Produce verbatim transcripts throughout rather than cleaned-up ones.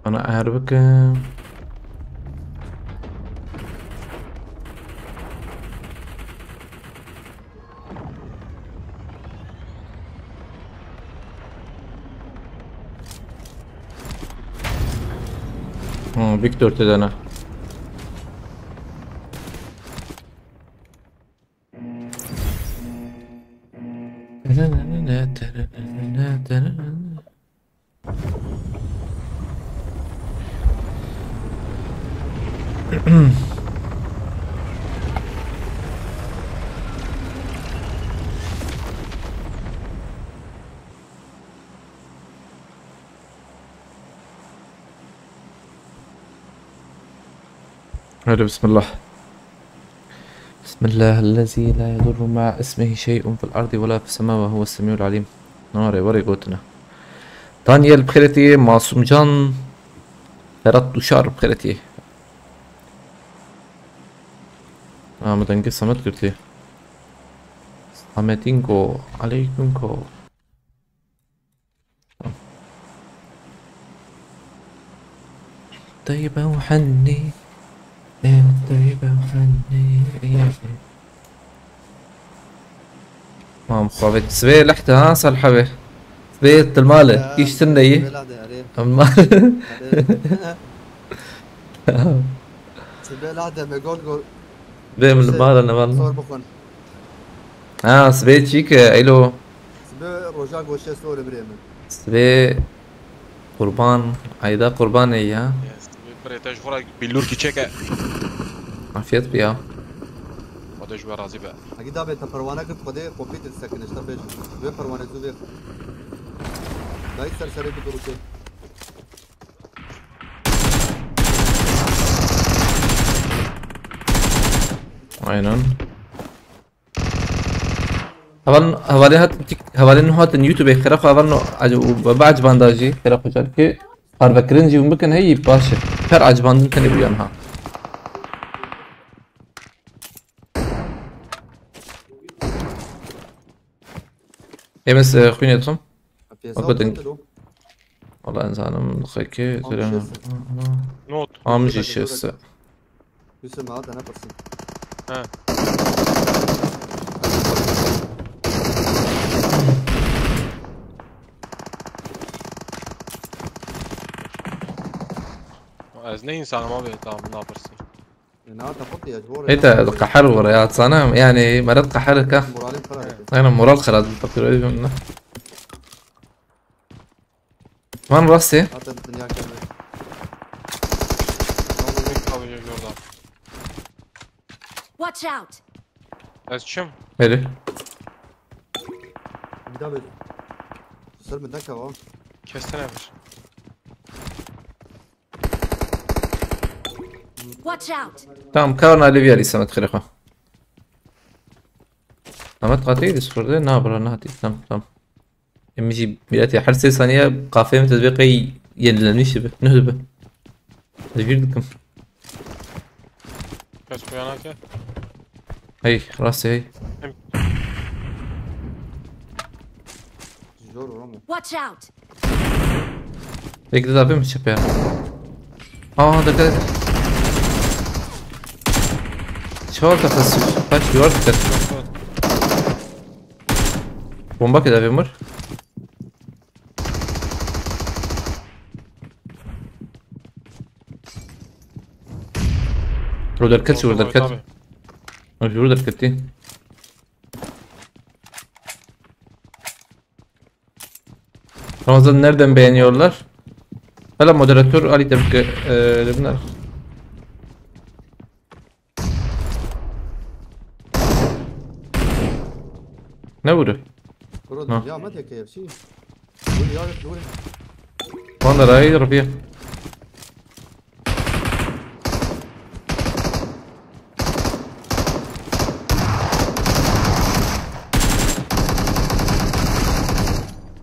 Bana ayar bikim. Hmm, Victor tedana. Hadi bismillah. Bismillahillezî la yedurru ma ismihi şey'un fil ardi ve la fis semâ ve huves semî'ul alîm. Nare, were gotina. Daniel bi xêretî, Masumcan, Ferhat Duşar bi xêretî. Ha, min dengê Samet girtî. Sametinko, aleykunko. Teybe û hennî. Ê, teybe û hennî. Ê, ê. Mam xwe vê sibê lehte ha, Salih abi. Sibê tilmale, Ya, kiştin de iyi. Sibê lehte, erê. Ama Erê. Sibê lehte me gol gol. Bê min Sibê mala ne valla. Sor bixwin. Ha, sibê çî ke, elo. Sibê roja goşe sor birê min. Sibê Qurban, eyda Qurbanê ya. Yes, sibê birê te ji xwe re bîlûrkî çêke. Afiyet bi ya. Xwedê ji we razî be. Hegî dabê te perwane kir, Xwedê kopî te disekine, işte pêş. Wê perwane zû vê. Dayî ser serê bi duruşê. Aynen. Heval, hevalên hatin tik-, hevalên nû hatin YouTube xêra xwe heval no, ac-, û be, be acibanda jî xêra xwe car ki parvekirin jî hûn bikin hey baş e. Her acibandin tenê bûyan ha. Ê min, e, xwînê dikim. Piyasa Bak, bakın. Oldu. Valla insanım xeke Almış söylemiyorum. Esse. Not. Almış Bak, işi bak. Esse. Yusuf, ma, dene basın. He. Ez ne insanım abi, tamam, ne yaparsın? E, ne yapayım, ya, bu arada Ê te qeher were ya, sana yani meret qeher ka. Moralim xirab etti. Aynen, moral xirab etti, fakir, öyle bir ne? Van rastê. Hatta dünya kendi. Tamam, bekle abi, gel oradan. Watch out! Ez çim? Hadi. Bir daha böyle. Sır mı, dakika o. Kestene bir. Watch out! Tamam, karna Livya Samet xêrê xwe. Samet qatî Discord'e, na bira, na hatî. Tamam, tamam. Em jî milletê her sê saniye qafê min tezbê qey yenilenmiş dibe. Nuh dibe. Ez bîr dikim. Kes xuya nake. Hey, rastê hey. Em- Zor oğlum. Watch out! Bekle de yapayım mı çöpe ya? Aa, dikkat et. Çağır kafası. Kaç, yuvar dikkat. Bomba keda bir mır. Roderket, Roderket. Abi, Roderket değil. Ramazan, nereden beğeniyorlar? Hala moderatör Ali de, e, bunlar. Ne vurdu? Bro, Ha. Ya, ma te K F C. Vur ya, vur. Van da rahi Rabia.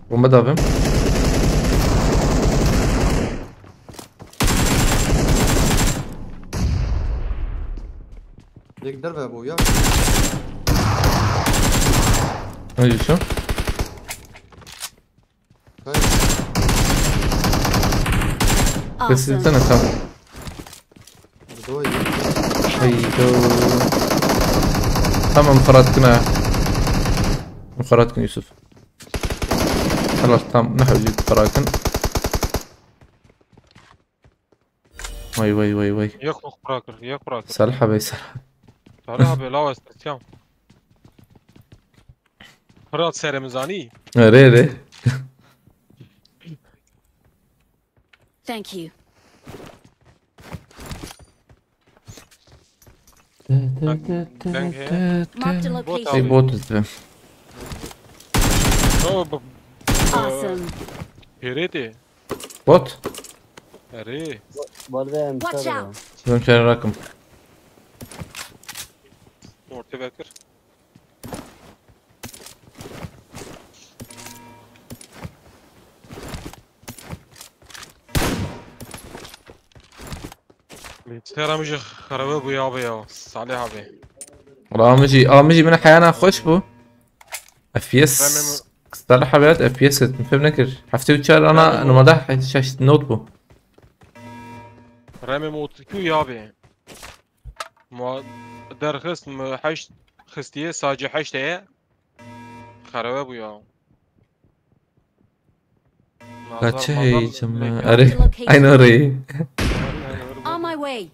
Bomba da abim. Yek derve bu ya. Ne diyorsun? Kay. Kesî tane tam. Ay do. Tamam, Fırat kına. Fırat kın Yusuf. Halas, tam ne hewcî Fırat kın. Vay vay vay vay. Yek xwe qura kir, yek qura kir. Salih abi, Salih. Salih abi, lawa stresiya. Fırat serê min zanî. Rê rê. Thank you. Bak, bang he. Marked a location. Ey, bot izle. Oh, bak. Awesome. Pêrê tê. Bot. Erê. Watch out. Sizin çare rakım. Ortaya bakır. Bilgisayar amca xarabe bu ya abi ya. Salih abi. Wala amicî, amicî min heyana xweş bû. F P S. Salih abi hat F P S et. Fem nekir. Heftê û çar ana normalde şeş not bû. Remê motku ya abi. Ma derxist mi heşt xistiye, sadece heşt heye. Xarabe bu ya. Kaçı heyecan mı? Are, aynı orayı. On my way.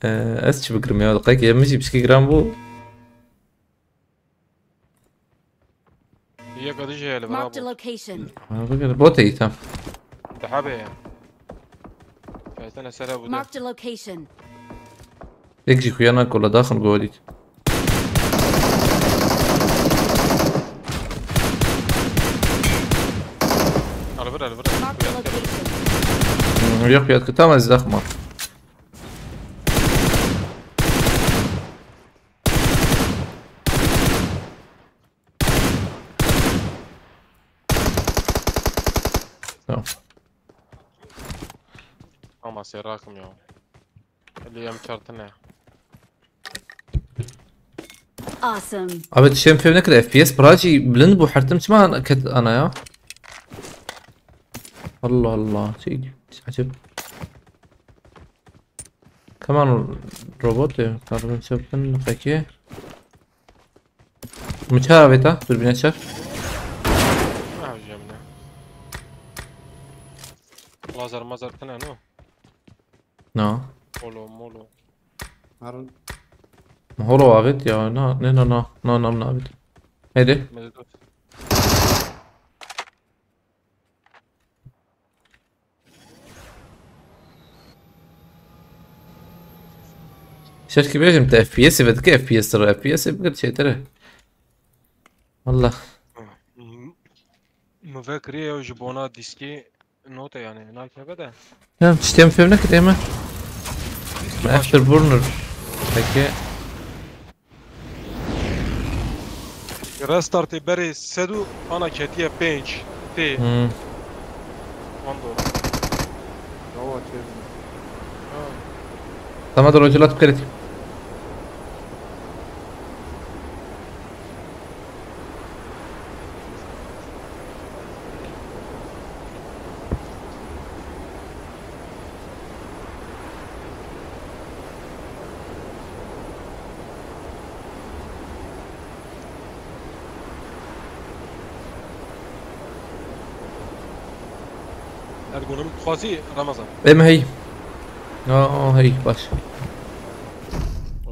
Ee, ez çi bikirim ya? Qek yemişi pişki gram bu. Yek adî jê hele. Marked a location. Ha, bikir. Bot ey tam. Daha be ya. Kaysana sera bu da. Marked a location. Yek jî xuya nake wala daxin golit. Alvir, alvir. Marked a location. Hmm, yok, yok, tamam, ez daxma. Tamam. Ama serraxım ya. Lê em çartine. Awesome. Abi, tiştê em fêm nekir, F P S pira jî bilind bû, hertim çima ket ana ya? Allah Allah, şey, acep. Keman robot ya, kardım çöpün peki. Min çar avêta, durbîna çar. Ne yapacağım ne? Lazer mazar tane no. No. Holo molo. Harun. Holo avêt ya, na, ne, na, na, na, na, na avêt. Hadi. Mezidot. Şeşkî bêjim te F P S vedike, F P S re, F P S bigir çêtir e. Wallah. Min vekiriye ew ji bona dîskê note yani nakeve de. Ya tiştê em fêm nekirê me. Afterburner. Peki. Restartê berê sed û ana ketiye pênc. Tê. Hmm. Wan doğru. Bravo, çêbû. Ha. Tamam, dur, acele et, dikkat et. Ergonî dixwazî Ramazan. Em hey. Aa, hey, baş.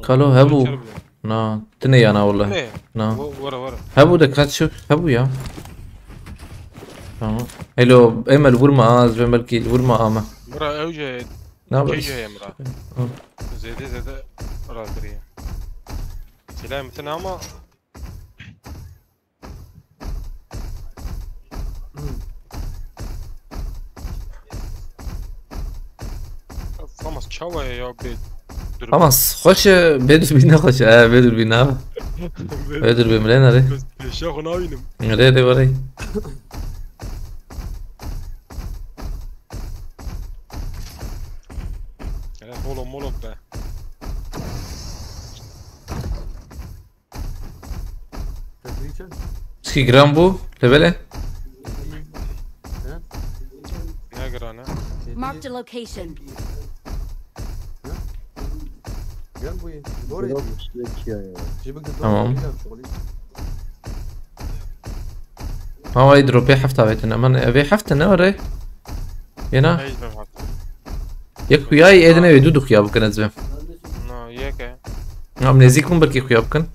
Kalo, hebû. Çer bû. Na, tine yana wala. Ne? Na. Wo-, were, were. Hebû de kaç şu? Hebû ya. Tamam. Hello, Emel vurma az ve belki vurma ama. Bura evce. Ne yapıyorsun? Keyce emra. Hı. Zede zede rakiriye. Silah mitin ama. Famas çawa ye ya bê durbîn? Famas xweş e, bê durbîn ne xweş e, e, bê durbîn ne. Bê durbîn bile nere? Pêşiya xwe nabînim. Nere de were? Hele holo molo be. Çikî giran bû, levele? Ne giran e? Marked a location. Gel bu iyi. Doğru Drop ediyor. Çekiyor ya. Cebimde Tamam. Güzel çoğalayım. Ha, vay dropê hefta vetin. Aman, e, vê hefta ne var, e? Yena. Hiç ben hafta. Yek xuya êdine wê du du xuya bikin ez bim. No, yeke. Am nêzîk bûn belkî xuya bikin.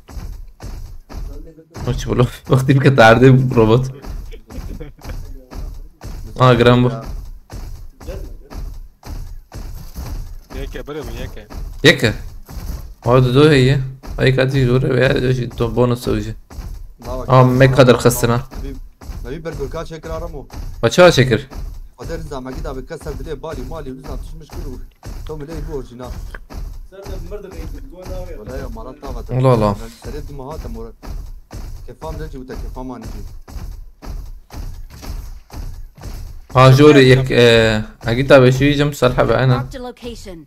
Maç bolo. Wextî bike derdê robot. Ha, giran bû. Yeke, bire mi yeke. Yeke. Ama du du heye. Ay katî zor e veya jî to bonus o jî. Daha bak. Ama me kadar xistina. Bir, bir bergurka çekir aram o. Paça çekir. Kader zaman git abi kasar dile bali mali lüzam tişmiş kuru. Tom ile bu orijinal. Sen de mırdı bekle. Duvar daha ver. Wala ya marat tava. Allah Allah. Seret mahatem ora. Kefam ne cüvta kefam anji. Ha, jorê yek, e, egîta beşî jim ser hebe, aynen. Marked a location.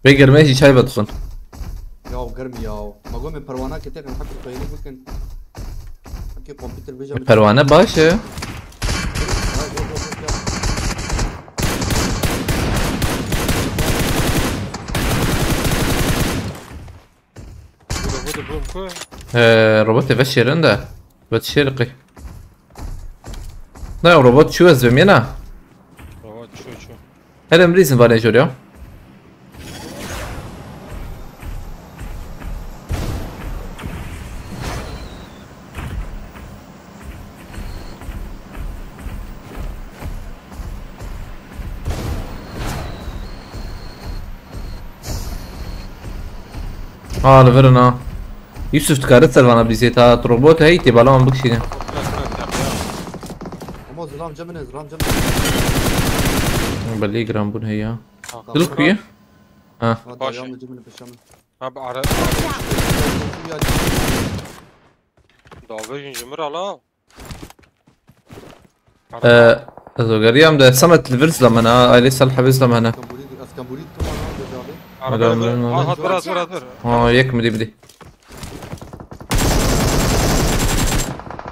Vê germê jî çay vedixwin. Ya germ ya. Ma gome perwana ke tekin hakî xeyli bikin. Hakî kompüter vejam. Perwane baş e. Burada, burada, bu, bu. E, robotê veşêrin de. Veşêriqî. Ne, robot çû ez bimîna. Robot çû, çû. Her em rîzin vanê jor ya. Ha, li vir in ha. Yusuf, dikare ser vana bîzê ta robot hey tê bala wan bikişîne. Ama zilam cemine zilam cemine. Belê giran bûn heye. Dil kuye? Ha. Hadi Baş. Yağmur cemine peşame. Ha, bu ara. Davêjin ji min re la. E, ez o geriyam de Samet li vir zlamena, ailê Salih bi zlamena. Askamburit askamburit tu bana da abi. Araba. Adam, adam, Ha, adam. ha, dur, ha, dur, ha, dur. Ha, yek mi dibdi?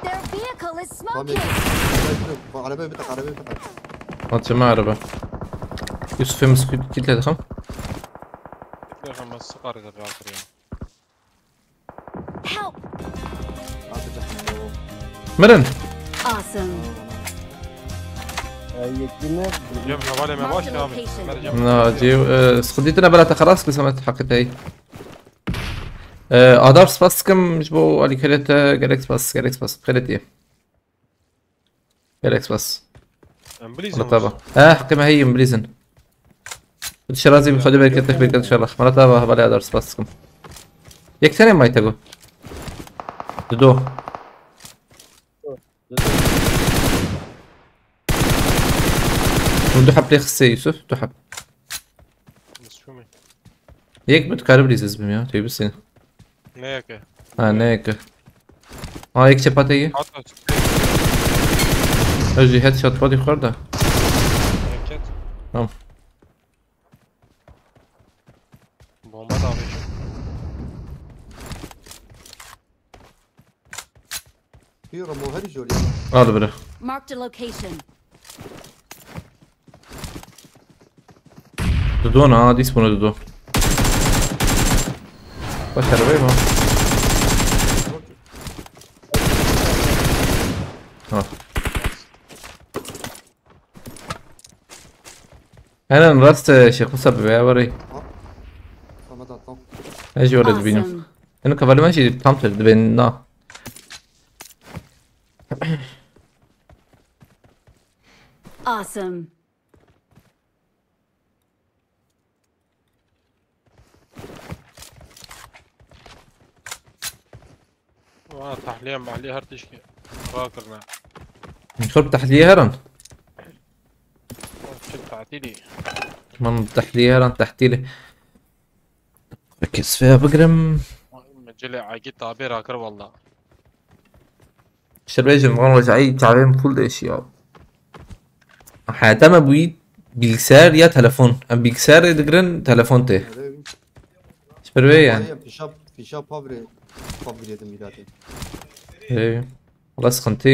Their vehicle is Tamam. smoking. Arabaya bir tak arabaya bir tak. Atma araba. Yusuf, em kit-, kitle dixim. Dur, ben sıkarız abi, hatır ya. Help! Atacak. Mirin. Awesome. Ay, yekine. Cem, havale me baş abi. Ver Cem. Na, cê, e, sixudî tine bela te xelas ki Samet heqî tey. E, Adar, spas dikim ji bo alîkariya te, gelek spas, gelek spas. Xêrê tê. Gelek spas. Em bilîzin. Allah taba. Eh, heqê me heyî, em bilîzin. Tu şerazî bi Xwedê bereket, bereket inşallah. Mala taba, hevalê Adar, spas dikim. Yek tenê may te got. Dido. Hûn du heb lê xistê Yusuf, du heb. Yek bi dikare bilîz ez bim ya, tu yê bisînî. Ne yeke? Ha, ne yeke. Ha, yek çepa te yî. At at. Ez jî headshot xwedî xwar da. Eket. Tamam. Bomba da abi. Bir Ramo her jol ya. Al bire. Marked a location. Dido na, dîs bûne dido. Baş arabayı mı? Ha. Henen rast, e, Şêx Musa bi veya varê. Samet atlam. Ez jî orada dibînim. Awesome. Eno kevalê me jî tam ter dibên na. Awesome. Wa tahliye mahliye her tişkî rakirine. Xor bi tehliyê herin. Çi tatilî. Man bi tehliyê herin, tehtîlê. Kesfeya bigirim. Cilê agî tabê rakir valla. Şerbêjim van wajayî çavên pûl deşiya. Heta me bûyî bilgisayar ya telefon. Em bilgisayarê digirin telefon tê. Ji ber wê yani. Fişa fişa pavre pavre de miratê. Ee, Wala sıkıntı.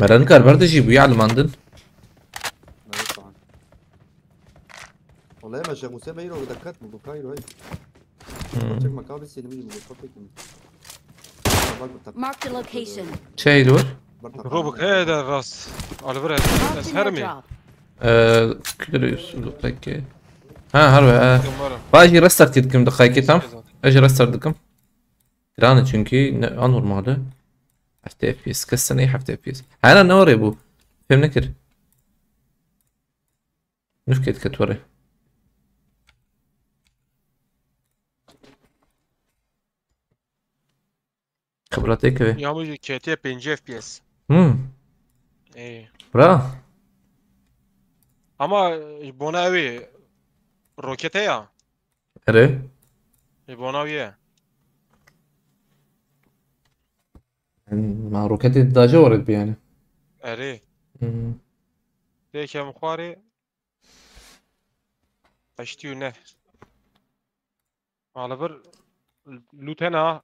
Meren kar ber de jî bûyî alimandin. Lema Şêx Musê Beyro, da kat mı? Bu kayro, hey. Hmm. Çek makabi seni mi? Bu kapı kim? Bak, bak, bak. Marked a location. Çeydi var? Bak, Robok he de rast. Alvira Marked ez an her mi? airdrop. Eee, küdür yüzsüz peki. Ha, harbi ha. Umarım. Bajî restart dikim daqiqekê tam. Ez restart dikim. Giran e çünkü ne, anormal e. Heft F P S, kes sene heft F P S. Hena ne oraya bu? Fem nekir. Nufke diket oraya. Xibratê kevê. Ya bu ketiye pêncî F P S. Hmm. Ê. Bra. Ama e, bona ew ê rokete ya. Erê. E, bona wî ye. Ma roketê daje warid bi yani. Erê. Hmm. Têkem xwarê. Heştî û neh. Alibir lûtena.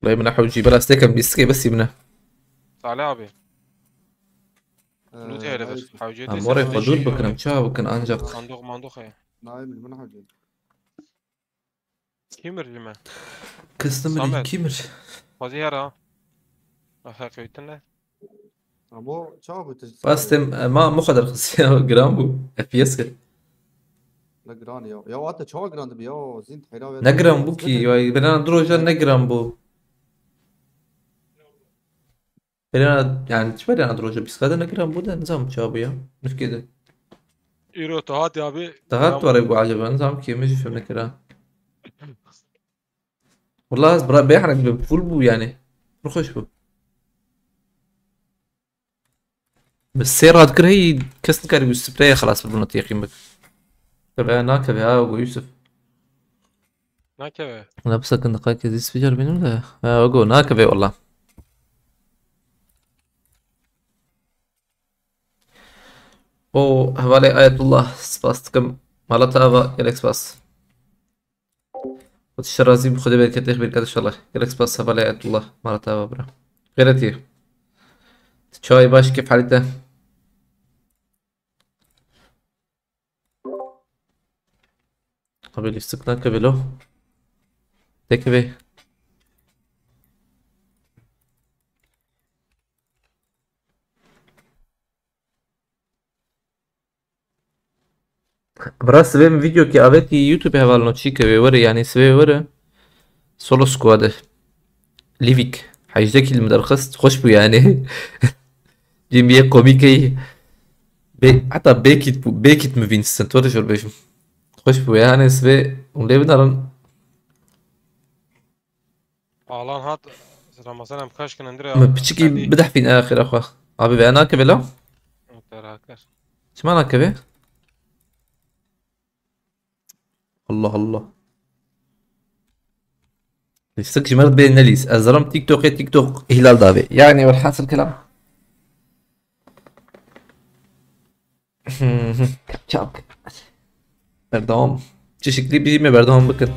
Lay bine hewcî, bela stêkem bîstikê besî bine. Salih abi. Lût hele bir. Hewcê Em oraya xwe dûr bikin, em çawa bikin ancak. Mandoq mandoq he. Naim, min hocam. Kimir jime. Kısım Samet. Kimir. Xwazî her ha. Aha kewtin ne? Ama çawa bu tişt? Bas tem, e, ma bu kadar xisiya gram bu. F P S kir. Ne gran ya. Ya hatta çawa gran dibi ya. Zint heyra ver. Ne gram bu ki? Ya bena droja ne gram bu? Bena yani çi bena droja? Biz kadar ne gram bu da nizam çawa bu ya? Nifkede. Îro tahat abi. Daha tuare bu acaba nizam ki mi jifim ne kira. Wallah ez bira bêhnek bi full bû yani. Pir xweş bû. Bi sê rad kir hey kes nikarî bû spreye xelas bibûna têqîn bik. Keve nakeve ha go Yusuf. Nakeve. La bi sekin diqayekê zî spicar bînim de. Ha go nakeve wallah. O hevalê Ayetullah spas dikim. Mala te ava gelek spas. Xwedî şerazî bi Xwedê berketê xêr berket inşallah. Gelek spas hevalê Ayetullah. Mala te ava bira. Xêretî. Çay baş kêf halî te. Abi lîstik nakeve lo. Tekeve. Bira sibê min vîdeo ki avêtî YouTube hevalno çî kevê were yani sibê were. Solo Squad. Livik. Hejdeh kîl min derxist. Xweş bû yani. Cembiye komîkey. Be, heta Bekit bû. Bekit mi Winston. Were jor bêjim. Xweş bû yani sibê hûn lê binerin. Alan hat. Ramazan em kaş kin endire. Min piçikî bidehfîn axira xwe. Abi veya nakeve la? Terakir. Çima nakeve? Allah Allah. Lîstik ji me re bê nelîs. Ez zanim TikTokê TikTok îhlal dabe. Yani velhasil kelam. Çak. Berdewam. Çi şeklî bî me berdewam bikin.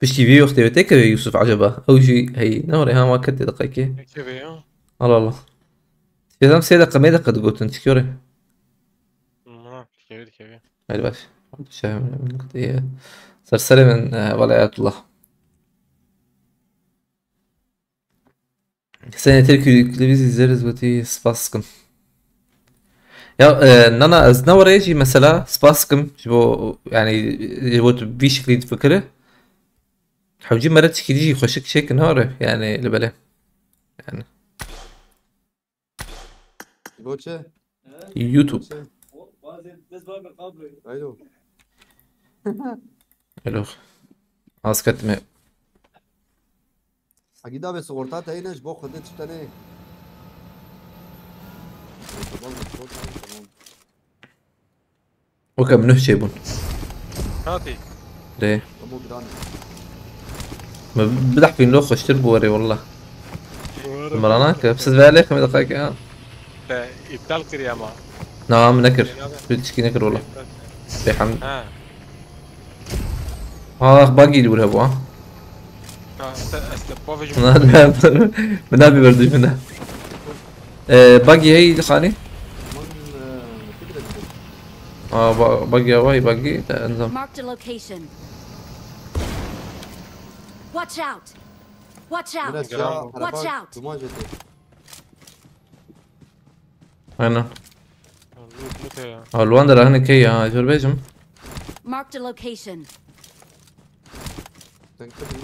Piştî vê wextê wê têkeve Yusuf acaba? Ew jî hey ne were ha ma ketê diqekê. Nekeve ya. Allah Allah. Fêzam sê deqe mê deqe digotin çikore. Mana dikeve dikeve. Haydi baş. Şey, iyi. Serserê min e, hevalê Ayetullah. Senê Tirkî yüklü biz izleriz gotî spas dikim. Ya e, nana ez ne were jî mesela spas dikim ji bo yani ji bo tu vî şeklî difikire. Hewcî mere çikî jî xweşik çêkin hare yani li belê. Yani. Goçe. YouTube. Aydo. Hello. Az ketime. Agî da be sigorta te yine ji bo xwedê çi tenê. Tamam, sigorta, tamam. Weke min nuh çêbûn. Hatî. Lê. Tamam, giran. Me bidehfîn lo xweştir bû werê wallah. Mirana ke siz ve lê xemê diqayeke ha. Te iptal kiriye ama. Na min nekir. Cenab-ı Tu tişkî nekir wallah. Bêhem. Ha. Ah bagî li wir hebû ha. Ha, este, este, bavê ji Min abi, min abi berdi min. Ee, buggy hey xanî. Min, e, fikir ettim. Aa, ba-, buggy ya, vay buggy, te enzam. Marked a location. Watch out! Watch out! Min et ya, Watch araba out! duman jete. Aynen. Loot, loot ya. Aa, li wan dera hinek heye ya, ez jê re bêjim. Marked a location. Sen kırdın.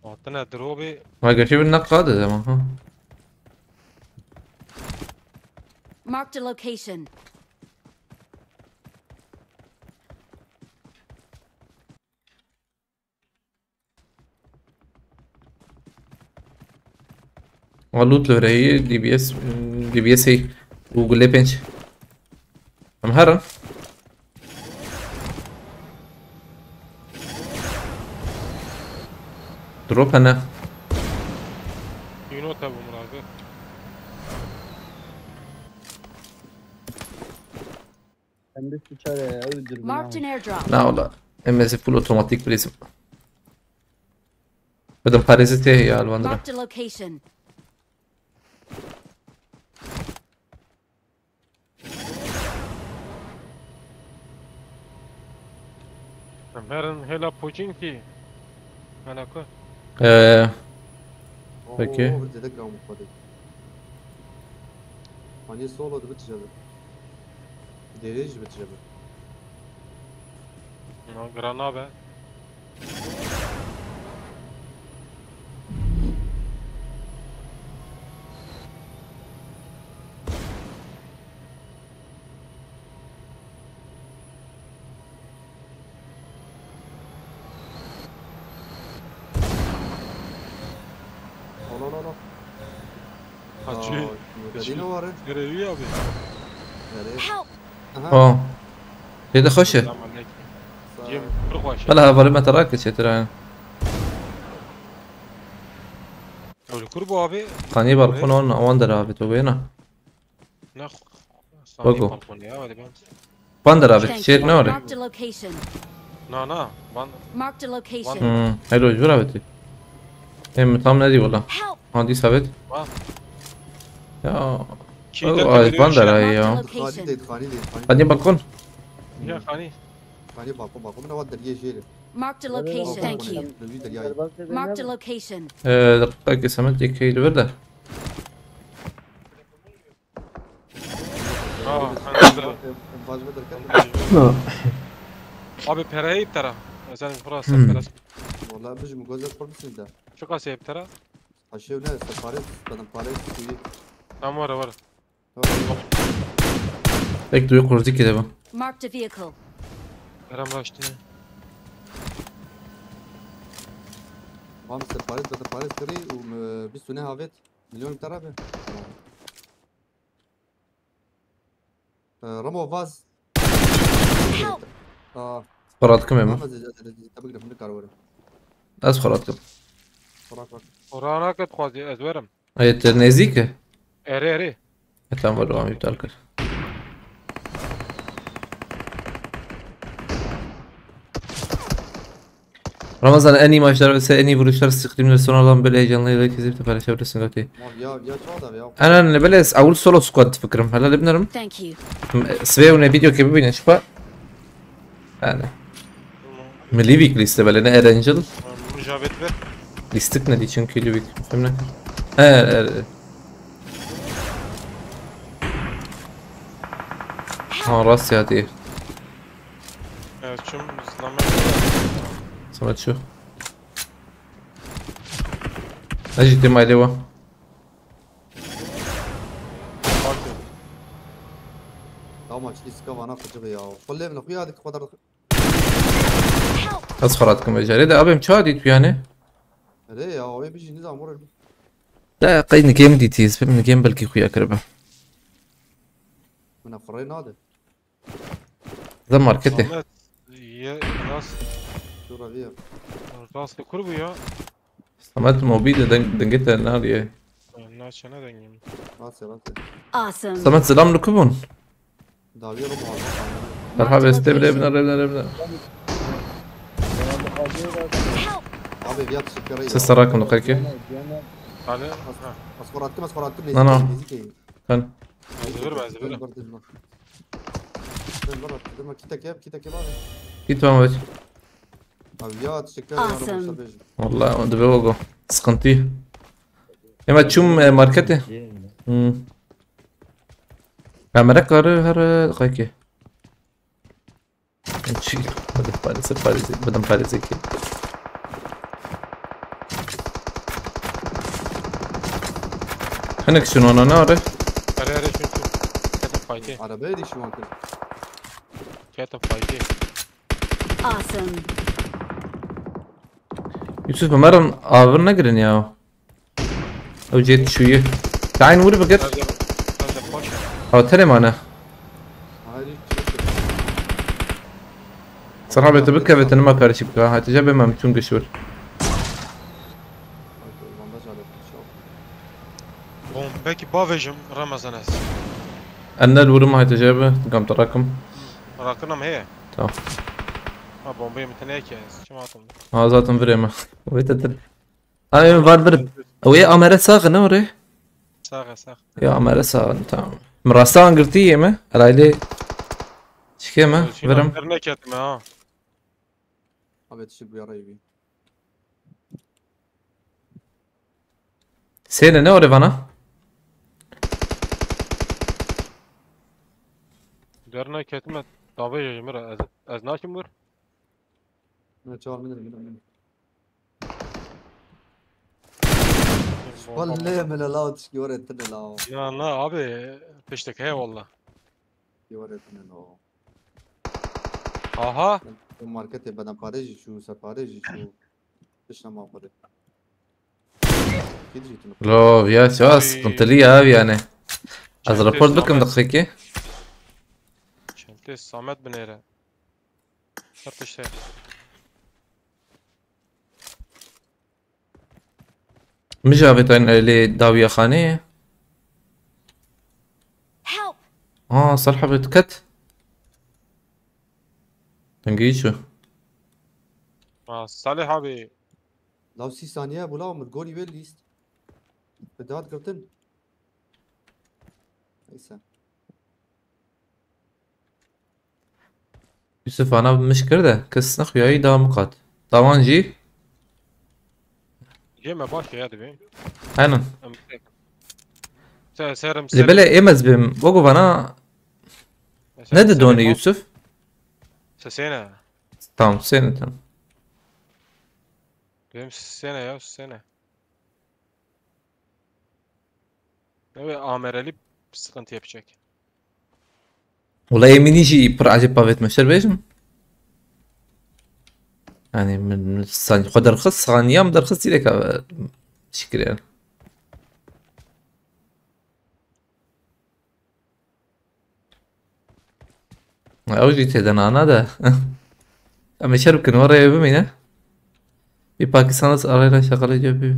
Hatine dropê. Ha, gerçi bir nak kaldı ama, ha. Marked a location. Wa loot li vir heye, D B S, D B S hey. Û gulê pênc. Em herin. Drop hene. Yunus abi, Murat abi. Em de suçar ya, ew dürbün Marked an abi. Airdrop. Na wala. M S full otomatik, please. Bidim parêzê tê ya li van dira. Marked a location. Em herin hêla Pocînkî. Hela ku? Ee, Oho, peki. Bir zêde giran bu Kadir. Hani solo da bitecek. Derê jî bitecek. Na giran nabe. Al, al, al, al. Hacı. Aa, Medine var, he. Nereye abi? Nereye? Help! Aha. Oh. Şeyde hoş ya. Selam aleyküm. Sağ ol. Cem, bir hoş. Bela havalı metarak geçetir ha. Öyle kur bu abi. Kani balkon on, on der abi, to bena. Ne? Bak o. Balkon ya, hadi ben. Van der abi, Thank şey you. Ne var? Marked a location. Na, na. Van. Marked a location. Hmm, hello, jura beti. Em tam ne diyor la? Help! Hadi sabit. Van. Ya. Kî Oh, te ay, biliyor van der şey? Ay ya. Marked a location. Khani değil, khani değil, khani. Hadi balkon. Ya, khani. Khani balkon, balkon. Ne var derya jêre. Marked a location. Thank you. Derya. Marked a location. Ee, dakika ki Samet, yek keyli ver de. Aa, anladım. Abi, perayı iptara. Sen burası Hmm. Biraz. Vallahi biz mi gözler kurmuşsun da. Çok az iptara. Aşağı ne? Sefaret, ben parayı suyu. Tamam, var, var. Tamam. Tek duyu kurdu ki de bu. Marked a vehicle. Kerem raştine. Tamam, sefaret, ben parayı kırı, um, bir sene havet. Milyon iptara be. Ee, Ramo vaz. Help! Aa. Xwe radikim ê min. Ama ze-, ze-, ze-, tabii ki de fındık karı var. Ez xwe radikim. Bırak bak. Orana ket xwazî ez werim. Ê, tu nêzîk e? Erê, erê. E, tamam, var, devam iptal kir. Ramazan, en iyi maçlar ve en iyi vuruşlar streamler son olan böyle heyecanlı yayınları kesinlikle paylaşabilirsin, okey. Ya, ya, ya, çoğu da ya. Anan, ne böyle, awul solo squad fikrim. Hala de bilmiyorum. Thank you. Sibê hûn ê vîdeo ke bibînin şipa. Yani. Tamam. Mi Livik liste böyle, ne Erangel. Tamam, bunu Javed ver. Listik ne diye çünkü Livik. Bilmem ne. He, er-, Ha, Rasya diye. Evet, çum zılamaya. Sana şu. Acı ihtimalle var. Bakın. Tamam, çiğ sıka bana fıcığı ya. Şu levle kuya hadi kadar. Ez xwe radikim vêjarê de, abêm çawa dît tu yani? Erê ya, o bir şey ne zaman vurur? De qey ni game dîtî, ez pê min game belkî xuya kiribe. Min firê nade. Ze marketê. Samet, ye, rast. Şura diye. Rast kur bu ya. Samet mobil de deng-, dengê te nariye. Naçe ne dengim? Nasıl, nasıl? Awesome. Samet, selam, li ku bûn? Dawiye Roma. Marked a location. Merhaba, este bile, bile, bile, bile. Help! Abi, bir yat şıkkara. Ses sarakum da kaki. Hadi. Asfar attım, asfar attım. No, no. Nezike. Kan. Ezbir be ezbir. Dur, dur, dur, kita kep, kita kep abi. Git ben evet. Abi ya, teşekkür ederim. Awesome. Arkadaşlar, bejim. Vallahi o da bir ogo. Sıkıntı. Ema çum e, markete. Hmm. Kamera karı her kaki. Çi? Hadi parası parası. Badam parası ki. Hani kişi ona ne arı? Are are çünkü. Ketin fayke. Arabaya düştüm arkadaşlar. Ketin fayke. Awesome. Yusuf Ömer'in ağır ne girin ya? O jet şuyu. Kain vur bir git. Sadece sadece koş. Ha telemana. Hayır. Sahabete bir kevetini ma karışık ya. Hatice be mem tüm güçür. Bandaj alıp. Bom belki bavejim Ramazan ez. Enler vurum Hatice be. Gam tarakım. Rakınam he. Tamam. Ha bombayı mı teneye ki? Kim attım? Ha zaten vurayım. Vete tir. Ay var bir. O ya amere sağ ne oraya? Sağ sağ. Ya amere sağ tamam. Mirasa angırtı yeme. Herhalde. Çıkayım ha. Verim. Dernek etme ha. Abi, teşekkür ederim. Sene ne oraya bana? Dernek etme. Tabi yemir ez ez nakim vur. Ne çağır mı dedim? Bomba. Vallahi mele la, teşekkür ederim la. Ya na abi peştek he valla. Teşekkür ederim la. Aha. Markete beden parêjî çû, ser parêjî çû. Tişna ma xwedê. Kî dijî tune? Lo ya ya Ay. Sıkıntılı ya abi yani. Az Çente rapor bakım Samet. Dakika. Çente Samet binêre. Her tişte. Mijavê te lê dawiya xanê ye. Help! Ha, Salih abi diket. Dengê çû. Ha, Salih abi. Law sî saniye bû, law min gorî wê lîst. Bi dad girtin. Neyse. Yusuf ana miş kir de kes nexuyayî da miqat. Tawan jî. Jê me baş ya dibê. Aynen. Em tek. Se serim Lê belê êmez bim. Wego vana ne didonê Yusuf? Sesêne. Tamam, sêne tamam. Benim sesêne ya sesêne. Evet, amereli sıkıntı yapacak. Wela ê min jî pir ecêb pavêt me şer bêjim. Yani min, min san-, xwe derxist, saniyam derxist zîreka şikir yani. Ew jî têde nana de. Em ê şer bikin, we rêyê bimîne. Bir Pakistan nasıl arayla şakalı cevabı.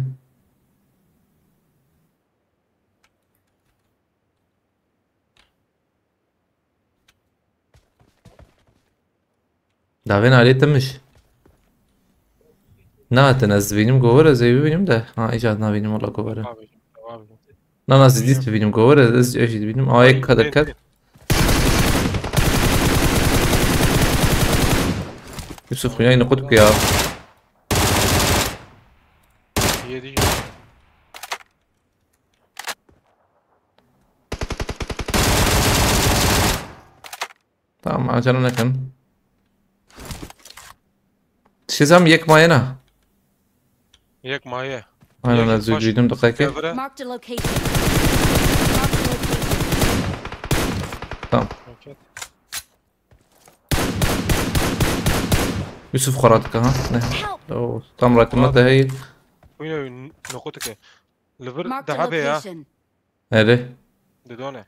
Davên alê timiş. Nahatin ez dibînim govir ez ê bibînim de. Ha, îca nabînim wala govir e. Abi, abi. Na na zî dît bibînim govir ez, ez jî dibînim. Aa, yek kadir ket. Yusuf xuyayî niqut ku ya. Yedi. Tamam, acele nekin. Şizam yek maye na. Yek maye. Aynen, Yek ez baş- duydum dakika. Kevre. Marked a location. Marked a location. Tamam. Okey. Yusuf xwe radike ha. Ne? Help! Oo, tam rakime de hey. Kuyna nokutu ke. Liver Marked a daha be ya. Location. Nerede? Didone.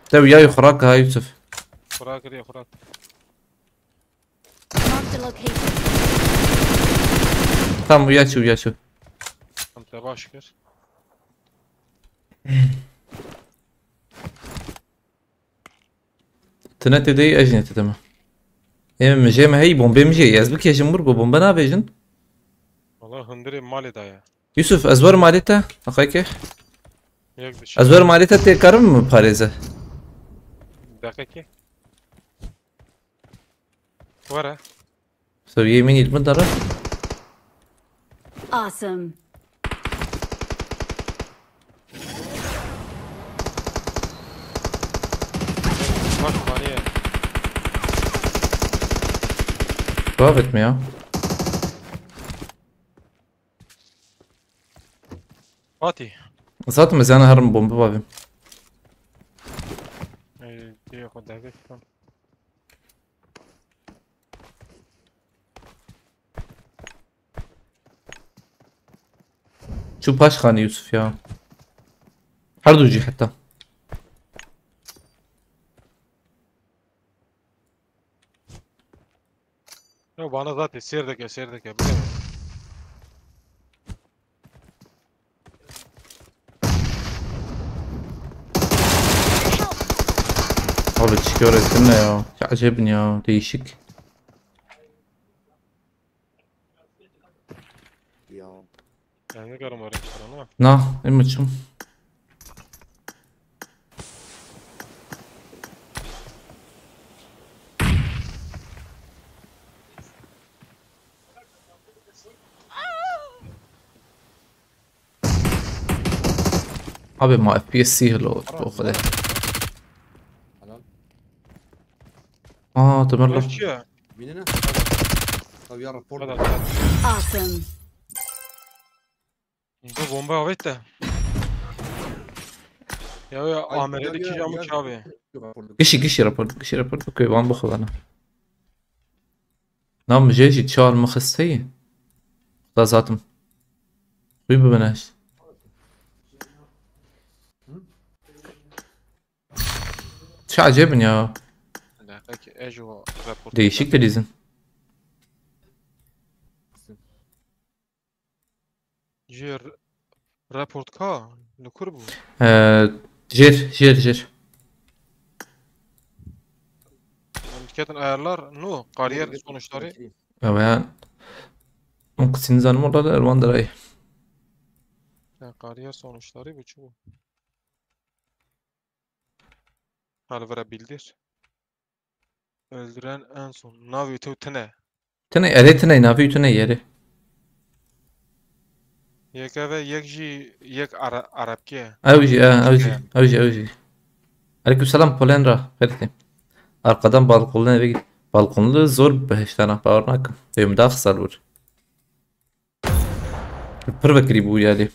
Te ya xwe rake ha Yusuf. Kurak diye kurak. Marked a location. Tam uya çi uya çi. Tam te baş kir. Tine te dey ejine te deme. Ê, min jê me hey, bombê min jê. Ez bikêjim wir ku bombe navêjin. Valla hundirê malê daye. Yusuf, ez werim malê te. Deqekê. Yek dişi. Ez werim malê te, tê karim min parêze. Deqekê. Were. Seviyê min yirmi dara. Awesome. Bak, maniye. Devam etme ya. Fatih. Zaten ez yana herim bomba bavim. Ey, diye xo deve çıkan. Çû paş xanî Yusuf ya. Her du jî heta. Ya bana zaten sêr dike, sêr dike. Bile. Abi, çikolata ne ya? Ya, acayip ya, değişik. Ya. Yani ne kadar var, ama? Na, en mi çim? Abi, ma F P S sihir lo, o kadar. Helal. Aa, Tamer lan. Rusya. Bine ne? Tabii ya, rapor. Hadi, hadi. Awesome. Bu bomba avête. Ya, ya, ay, A M R'deki ya, ya, camı ya, çabi. Rapor. Kişi, kişi rapor, kişi rapor, okey, van bu kadar. Nam jê jî çar min xisteyî. Xuda zatim. Xwî bibine. Çi acayip in ya. Deqekê, ez ji we report Değişik bir izin. Jêr report ka li kur bû? Ee, jêr, jêr, jêr. Em diketin ayarlar, no, kariyer sonuçları. Ya ben, o kısmını zanım orada da Erwan Daray. Ya kariyer sonuçları bu çu. Hal vere bildir. Öldüren en son. Navê te tine. Tine, erê tine, navê tine yeri. Yek eve, yek jî, yek Ara-, Arapke. Ew jî, e, ew jî, ew jî, ew jî. Aleykümselam, Polenra, xêr dî. Arkadan balkonlu eve git. Balkonlu zor behiştana, bawer nakim. Evim daha kısa olur. Pir vekirî bû yani.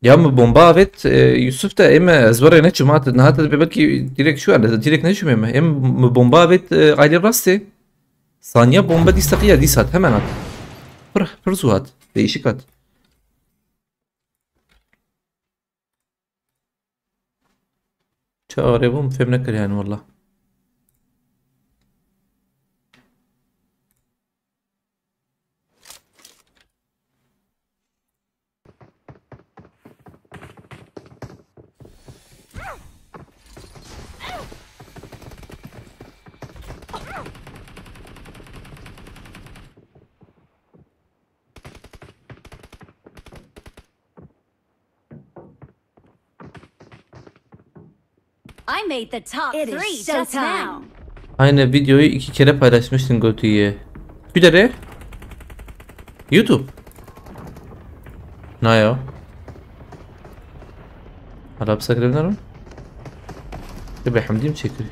Ya mi bomba avêt, e, Yusuf de ême ez were neçûm hat, niha te dibê belkî direkt çû, yani direkt neçûm ême. Êm mi bomba avêt, e, aylê rastê. Saniya bomba dîsa qiya dîs hat, hemen hat. Pir, pir zû hat. Değişik hat. Çi arê bûm fêm nekir yani wallah. I made the top It is three just showtime. Now. Aynı videoyu iki kere paylaşmıştın götüye. Bir de YouTube. Ne ya? Hala bir sakın evden mi? Ya be hamdim çekir.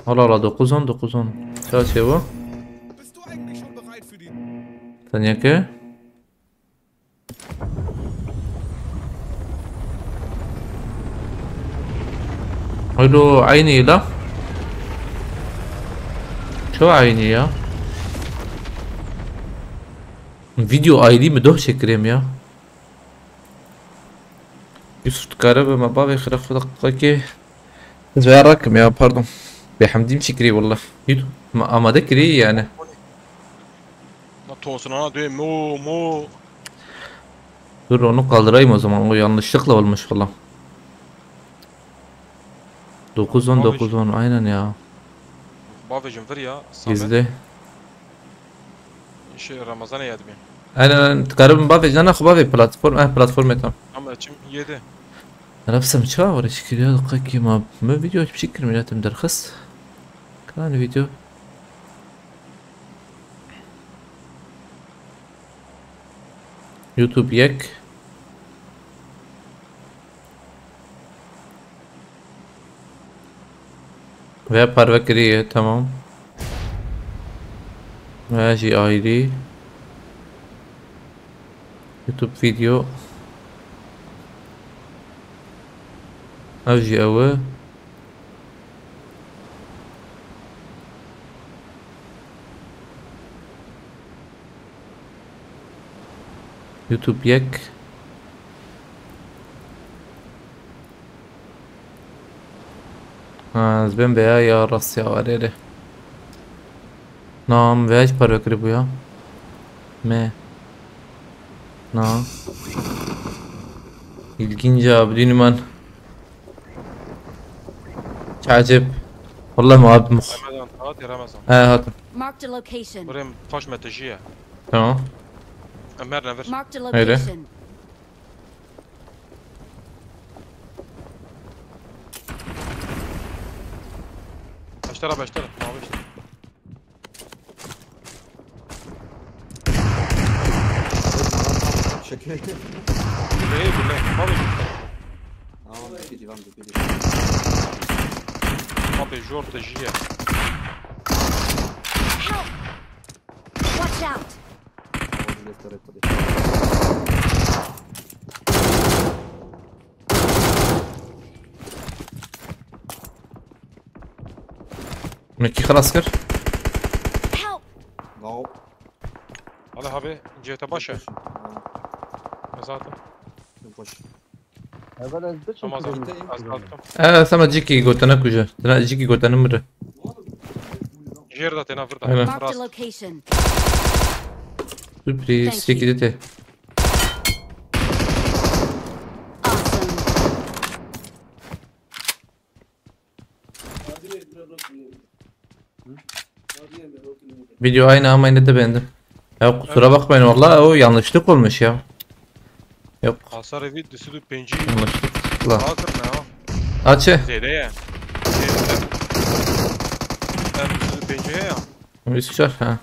Allah Allah, dokuz on, dokuz on. Kaç şey bu? Bist du eigentlich schon bereit für die Sen yeke? Alo, aynı la. Çok aynı ya. Video ayrı mı? Doh çekirem ya. Yusuf dikare be me bavê xira xwe deqekê. Ez veya rakim ya, pardon. Bê hemdî mi çi kirî walla. Yut, me amade kirî yani. Na tosnana duyê mo mo. Dur, onu kaldırayım o zaman. O yanlışlıkla olmuş valla. Dokuz on, dokuz on. Aynen ya. Bavê jin vir ya, Samet. Gizli. Şey, Ramazanê ya dibî. Aynen, aynen. Karım bavê, jana xwe bavê platform, eh, platformê tam. Ama çim yedi. Nefsim çawa var, eşkiliyor, dakika ma. Me video hiçbir şey kirmeyeceğim derxist. Kanal video. YouTube yek. Veya parve kiriye, tamam. Veya jî ayrı. YouTube video. Ev jî ew e. YouTube yek. Ha, ez bên beya ya rast ya, erê erê. Nam veya jî parve kiribû ya. Me. Na. İlginç ya, bilmiyorum ben. Çi acayip. Vallahi mi abi muh. Ramazan, hat ya Ramazan. He, hatım. Marked a location. Buraya taş meteji ya. Tamam. Ömer ne ver? Marked a Öyle. Location. Başlara, başlara. Mavi işte. Şaka. Buraya, buraya. Mavi. Tamam, bir civan, bir civan. Abi, jor te jiye. Help! Watch out! Mekî xilas kir. Help! No. Hala abi, cihete baş e. Baş. Ha. Zaten. Baş. Evvel ez biçim Ama zaten. Kırmızı. Az kalktım. Ee, sana ciki gotana kuja. Sana ciki gotana mırı. Jêr de têna vir de. Aynen. Marked a location. Sürpriz. Thank you. Çekildi de. Awesome. Video aynı ama yine de beğendim. Ya kusura bakmayın vallahi, o yanlışlık olmuş ya. Yok. Hasar evi, disidu penci. Yanlışlıkla. Daha kırma ya. Açı. Zeyde ya. Zeyde. Ben disidu penci ya. Üst çar ha.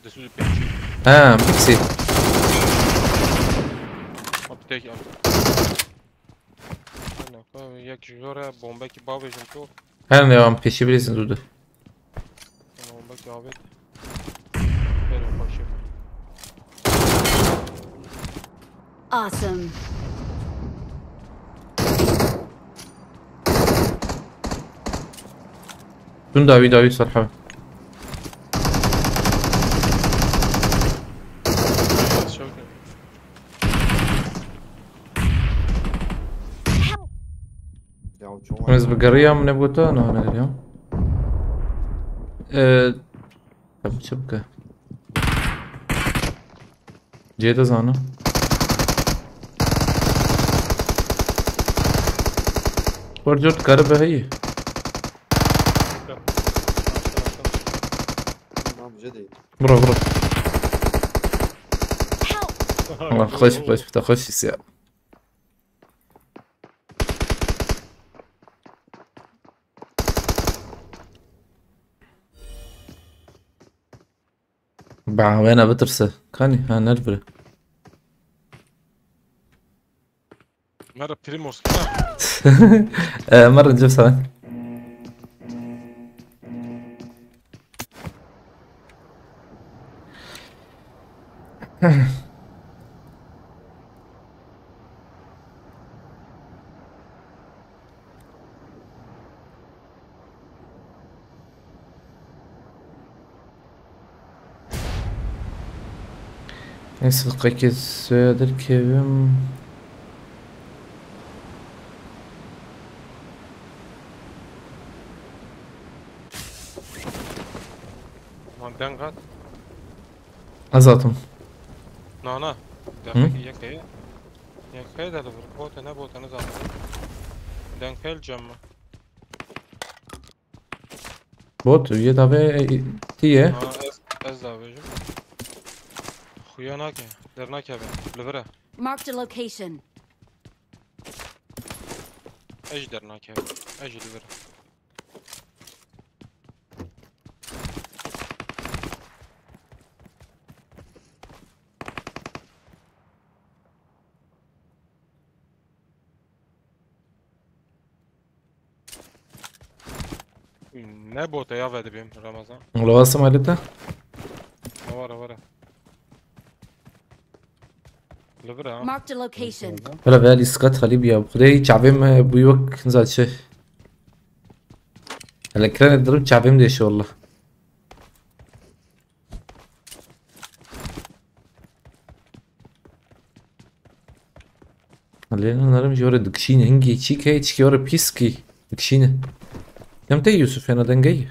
Disidu penci. Ha, pixi. Abi tek abi. Aynen, yek jore bombeki bavêjin tu. Her ne var, peşi bilirsin durdu. Tamam, bak abi. Ver o başı. Awesome. Dün David, David Sarha. Çok iyi. Help! Ya, çok Hûn ez bi geriyam nebûta, no, ne geriyam. Ee, tabii çabuk. Cê de zana. Xwar cot karibe heyî. Tamam, bize değil. Bro, bro. Help! Allah, xweş, xweş, xweş, xweş ya. Ba, wena bitirse. Kanî, ha, nervire. Mera Primos. Eh, mera Cem Samet. Ez qekê suya derkevim. Lan deng hat. Ez hatim. Na, na. Hı? Deng yek heye. Yek heyde li vir. Bote ne bote nizanim. Deng hel cem mi? Bot, yê davê tî ye. Ha, ez, ez davêjim. Xuya nake. Dernakeve. Li vir e. Marked a location. Ez jî dernakeve. Ez jî li vir e. Ne bote ya vedibim Ramazan. Wala wasa malê te? Ne wara wara. Li vir e ha. Marked a location. Wala vê lîskat xelî biya. Xwedê çavê me bû yok nza çi. Hele kirene dirim çavê me dêşe wala. Lê narim ji were dikişîne hingî çî ke çikî were pîs kî dikişîne. Dem te Yusuf hena dengey.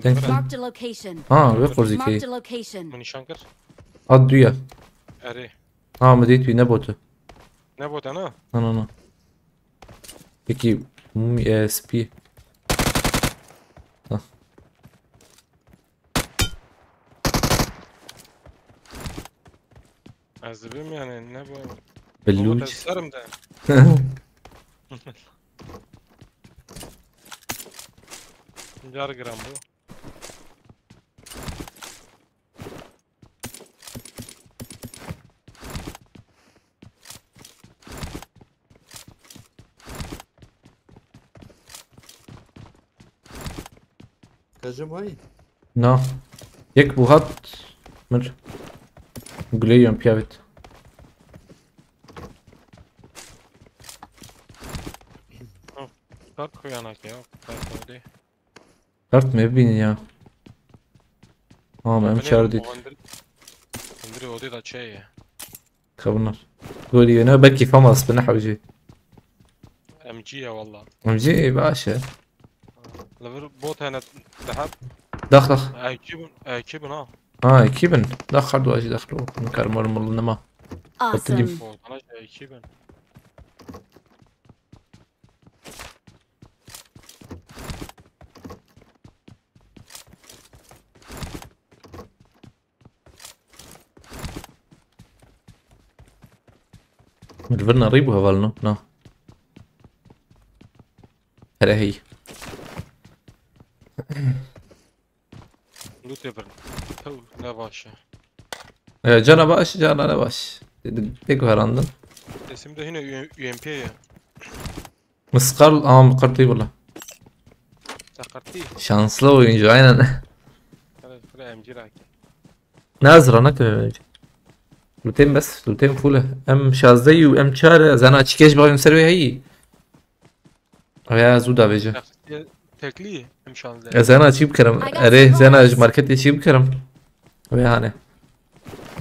Deng. Marked a location. Ha, ve qurzî Marked ke. A location. Min nîşan kir. At duya. Erê. Ha, mi dê tu ne botu. Ne bote ne? Na na na. Peki, mum, e, spî. Ez dibim yani ne bu? Belûç. Serim de. Car gram bu. Kajim hay. Na. Yek bu hat. Mir. Gulê yan piyavit. Kar kuyanak ya. Kar koydu. Kart me bînin ya. Tamam, em çar dît. Hindiri odê da çeye. Kabına. Gol yöne belki famas bine hawji. M G ya valla. M G baş e. Li vir bot hene daha Dax dax. ekî bin, ekî bin ha. Ha, iki bin. Dax hardu acı daxlu. Karmar mul nema. Awesome. Botana şey ekî bin. Li vir nerî bû hevalno. Na. Here hey. Lûtê bin. Tew ne baş e. E, cana baş, cana ne baş. Dedim, pek herandın. Esim de yine U M P ye. Mıskal, ama mıkırtı valla. Teqertî. Şanslı oyuncu, aynen. Kare kare M G raki. Ne hazır ana köy oyuncu. Lütem bes, lütem full. Em şazdeh û em çar, zana çikeş bayım serve heyi. Veya zu da veje. Teklî em şazdeh. Ez zana çi bikerim. Ere, zana ji marketê çi bikerim. Veya hani.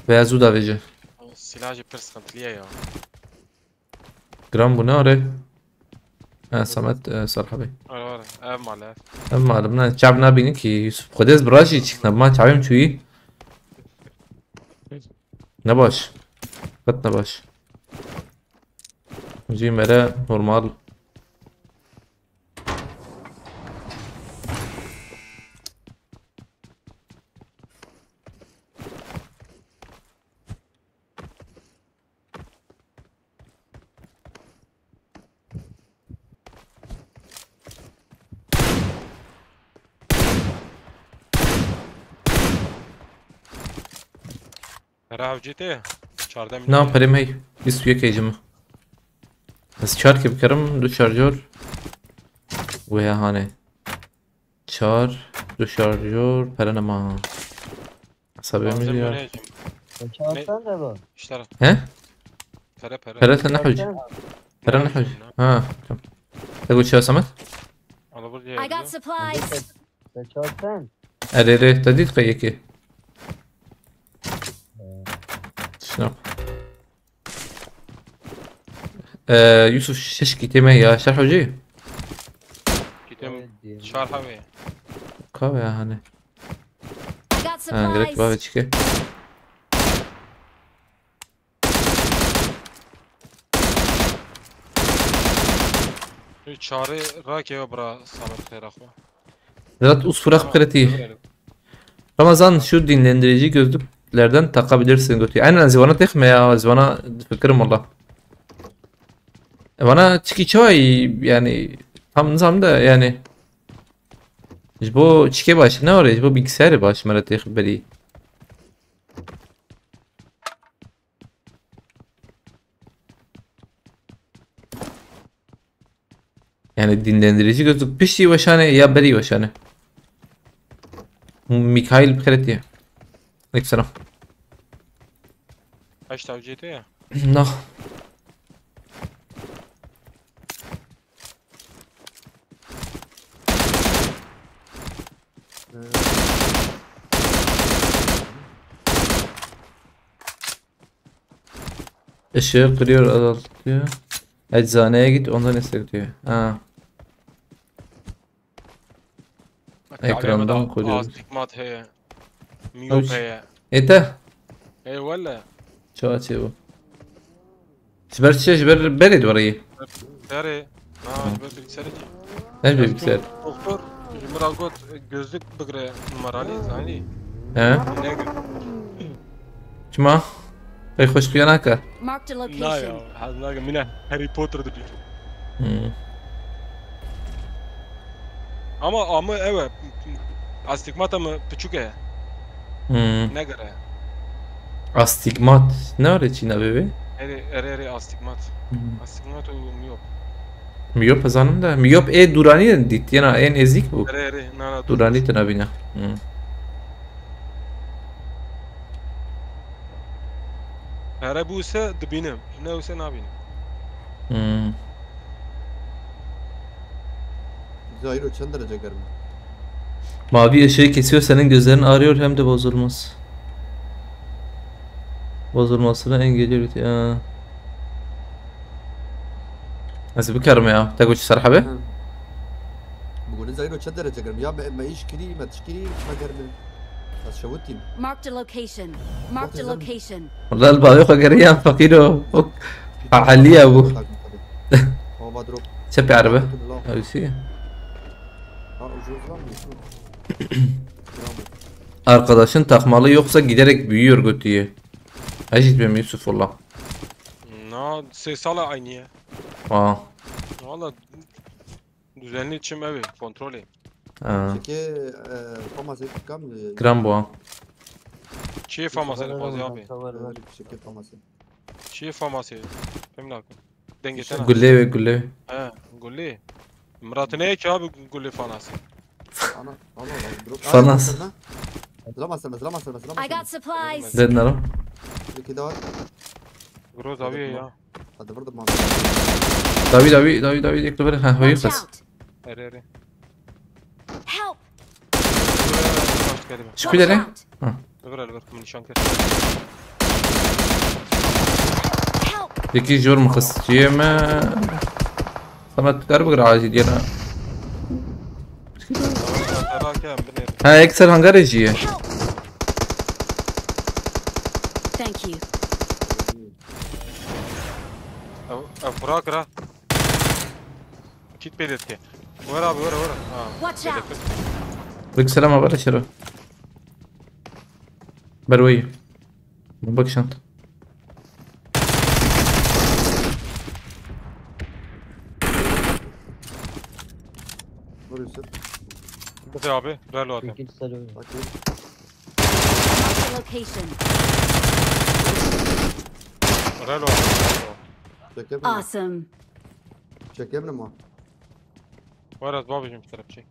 Veya zu da veje. Silah jî pir sıkıntılı ya. Gram bu ne are? Ha, Samet, e, Sarha Bey. Ara ara. Ev mal ev. Em malum ne? Çav nabînin ki Yusuf. Xwedê ez bi rajî çikna. Ma çavêm çûyî. Ne baş. Qet ne baş. Jî mere normal. Pere avcı te. Çardem. Na perê me bîst û yek hêjim. Ez çar kê bikerim, du şarjör. Wê hane. Çar, du şarjör, pere nema. Hesabê min ya. Çardan da bu. İşte He? Pere pere. Pere te ne hocam? Pere ne hocam? Ha, tamam. Te got çi Samet? Ala bir I got supplies. Çardan. Erê rê, te dît qey yekê. Şuna. Ee, Yusuf şeş kitê me ya, şerh hocayı. Kitem çar havê. Kahve ya hani. I got Ha, gerek supplies. kahve çıkıyor. Çare rake ya bira Samet xêra xwe. Vedat, usura Tamam, kreti. öyle. Ramazan, şu dinlendirici gözlüklerden takabilirsin götü. Aynen, ez vana texme ya, ez vana fikirim valla. E, vana çiki çay yani tam nizam da yani. Ji bo çike baş ne var, ji bo bilgisayarı baş mera tex beri. Yani dinlendirici gözlük piştî weşane ya berî weşane. Mikail Kreti. Aleykümselam. Kaç tavciyete ya? Nah. Işığı kırıyor, azaltıyor. Eczaneye git, ondan istek diyor. Ha. Ekrandan koyuyoruz. Astigmat heye. Miyop heye. Ete. Ey wele. Çawa çê bu? Ji ber çi, ji ber berê dwareyê? Serê. Ha, ji ber bilgisayarê çi? Ne bileyim, bilgisayar. Doktor, ji min re got, gözlük bigire numaralî, zanî? He? Ne gir? Çima? Pek hoş duyan haka. Marked a Na ya, location. hez nake, mine Harry Potter dibî. Hmm. Ama, ama ew e, astigmata min piçûk e, Hmm. negere. Astigmat. Ne öyle çîna bebe? Erê, erê, erê, astigmat. Hmm. Astigmat û miyop. Miyop zanim de. Miyop ê duranî dît, yana ê nêzîk bû. Erê, erê, na, na, dur. Duranî te nabîne. Hmm. Here bû se dibînim, ne wise nabînim. Hmm. Zahiro çend derece germ? Mavi ışığı kesiyor, senin gözlerin ağrıyor hem de bozulmaz. Bozulmasını engelliyor. Ya. Nasıl bir karma ya? Tek uç sarhabe? Bugün Zahiro çend derece germ? Ya me, me iş kiri, me tişkiri, me germi. Bas şewitîm. Marked a location. Marked a Bakın. Location. Vallahi babi xwe geriyan fakir o. O ahaliye bu. Hava drop. Çep araba. Bakın lan. Öyle şey. Ha, ucuz lan mı? Bravo. Arkadaşın takmalı yoksa giderek büyüyor götüyü. Ecit benim Yusuf valla. Na, sê sala aynı ya. Aa. Valla düzenli çim evi, kontrolü. Ha. Çeke, e, famasê kam, e, Gram bu ha. Çiye famasını fazla abi. Çeke famasê. Çiye famasını. Pem nakın. Dengetene. Gülle ve gülle. He, gulli. Murat ne ki abi gulli fanası. Ana, ana, ana, drop. Fanas. Zılamaz, zılamaz, zılamaz, zılamaz. I got supplies. Dead naro. İki daha. Groz abi ya. Hadi vurdum abi. Davi, Davi, Davi, Davi, ekle ver. Ha, hayır Watch ses. Out. Eri eri. Help. Kaç kelime. Çık bir yere. Watch out. Öbür el ver. Bunu nişan kes. Help. Peki jor mu kız? Yeme. Samet kar bir acil yana. Rakem binerim. Ha, ekser hangar ejiye. Help. Thank you. Ev, ev bura kira. Kit peydet ki. Ver abi ver ver. Ha. Watch out. Rik selam haber şero. Berwayı. Bak şant. Vuruyorsun. Bize abi. Relo abi. Bakayım. Marked a location. Relo abi. Çekemiyorum. Awesome. Çekemiyorum ama. Var az babacım şu taraf çek.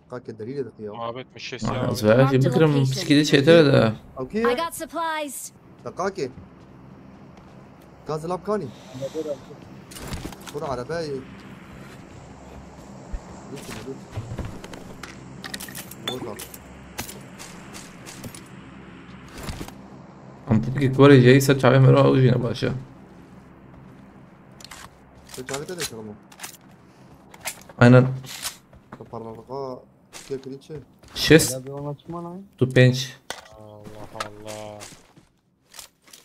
Kake derî de dikiya. Muhabbet mi şey Aa, ya. ez veya jî bikirim, piskî de çêtir de. Okey. I got supplies. Dakake. Gaz lam kanî. Kur arabaya. Dur şimdi dur. Dur bak. Em tepkî korê jeyî ser çavê me re ew jî ne baş e. Sen çavete de çalama. Aynen. Kaparlarlığa şey kiriçe. Şêst. Ya bir ona çıkma lan. Tu pênc. Allah Allah.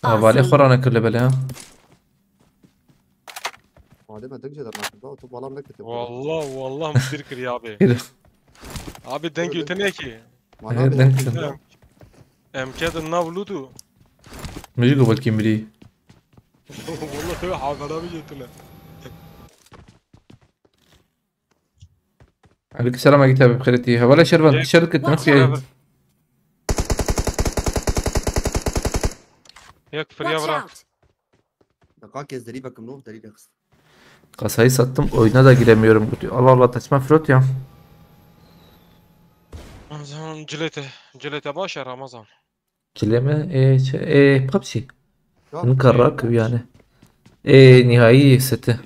Hevalê xwe ranekir li belê ha. Hadi ben tek jeder nasıl da otup alan ne kötü. Wallah, wallah, müdür kir ya abi. Abi, dengê te ne ki? Mana Evet, be. Dengê te. Em, em kedin nav ludu. Müzik o belki biri. Wallah, tabii, habera bir götüne. Aleyküm selam, Agit abi, bixêr tî. Hevala Şervan, Yek. Şervan kit, Watch nasıl out. Yayın? Yek firya Watch bırak. Out. Deka kes derî vekim no, derî vexist. Kasayı sattım, oyuna da giremiyorum. Allah Allah, taşma flot ya. Ramazan, cilete, cilete başa Ramazan. Çile mi? E, şey, e, PUBG. Yok, Bunun yok, karrak yok. Yani. E, nihai seti.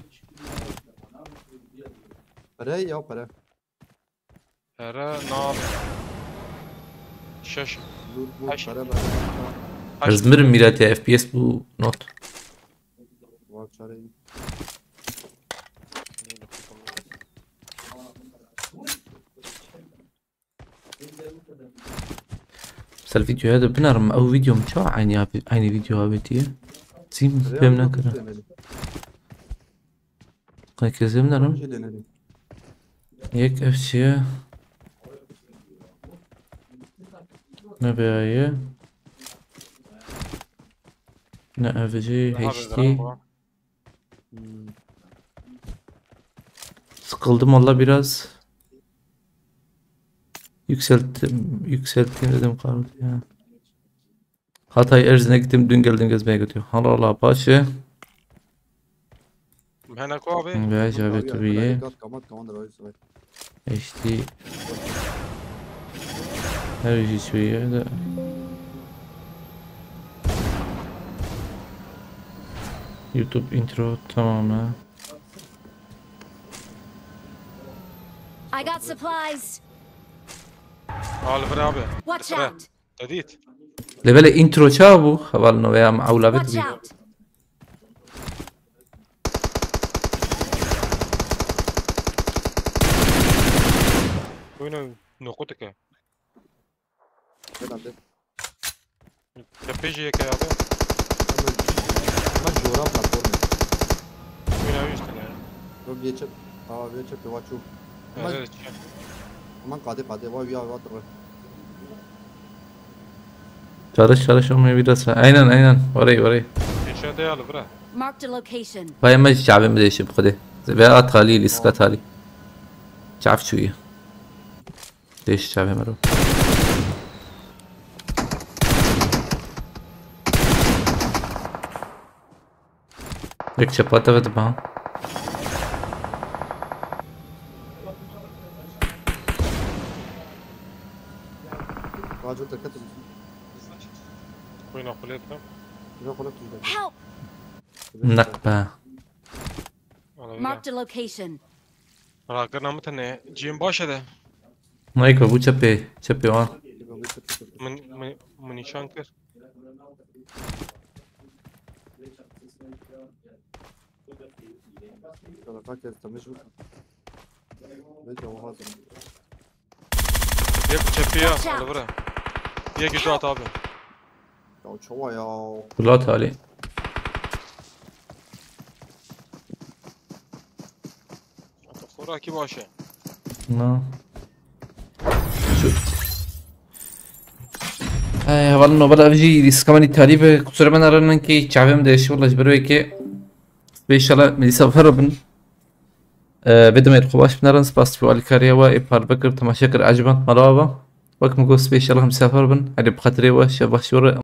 Para ya para. Para, nar. Şeş. Loot, loot, Haş. Para, para. Haş. Izmir Mirati F P S bu not. Var çare. Sel videoya da binarım, ew video mu çawa aynı abi, aynı video abi diye. Sim Real pem yok, ne kadar. Denedim. Kaç kez binarım? Bir şey denedim. Yek F C'ye. Ne B A'yı. Ne F C, Daha H D. Güzel bu. Hmm. Sıkıldım valla biraz. Yükselttim, yükselttim dedim kaldı ya. Hatay Erzin'e gittim, dün geldim gezmeye götürüyor. Allah Allah, başı. Mehna ku abi? Ve Abi, cevap abi, bir arkada ye. Kat, kamat, kamat, abi, sıra. Eşti. Her şey söylüyor da. YouTube intro tamam ha. I got supplies. Al bir abi. Watch Sıra. Out. Dedît. Lê belê intro ça bû? Hevalno veya em ewla Watch bikirî. Out. Oyna noqutike. Herhalde. Tepê jî yeke abi. Hemen, hemen jora platformu. Oyna üstüne. Yok geçip. Aa geçip yavaş yok. Hemen, Evet, evet. Hemen kade kade. Vay ya vay. Çalış, çalış, olmaya biraz. Aynen, aynen. Orayı, orayı. Eşya de yalı bırak. Marked a location. Vay, ama çavim değişip kudi. Ve at hali, liskat hali. Çav çuyu. Değiş çavim ero. Yek çepa te ve diba. Roger, te ketim. Oyna kulet lan. Yok, yok, yok. Help! Nakba. Marked a location. Rakirina min tenê ciyên baş e de. Nayka bû çepê, çepê wan. Min, min, min nîşan kir. Yek çepê ya, Watch out. Li vir e. Yek îşaret abi. Ya çawa ya. Kulat hali. Xorakî baş e. Na. Şu. Ay, hevalno, bala ev jî lîstika min îtalî bi. Qusura min re nin ki çavê min diêşe, wela ji ber wê ki. Spêşala min dîsa fero bin. Ee, vê demê xwe baş binerin, spas ji alîkariya we ê parve kir, temaşe kir, eciband mala we. Wek min got spêşala em dîsa fero bin. Erê bi xatirê we, şev baş ji we re.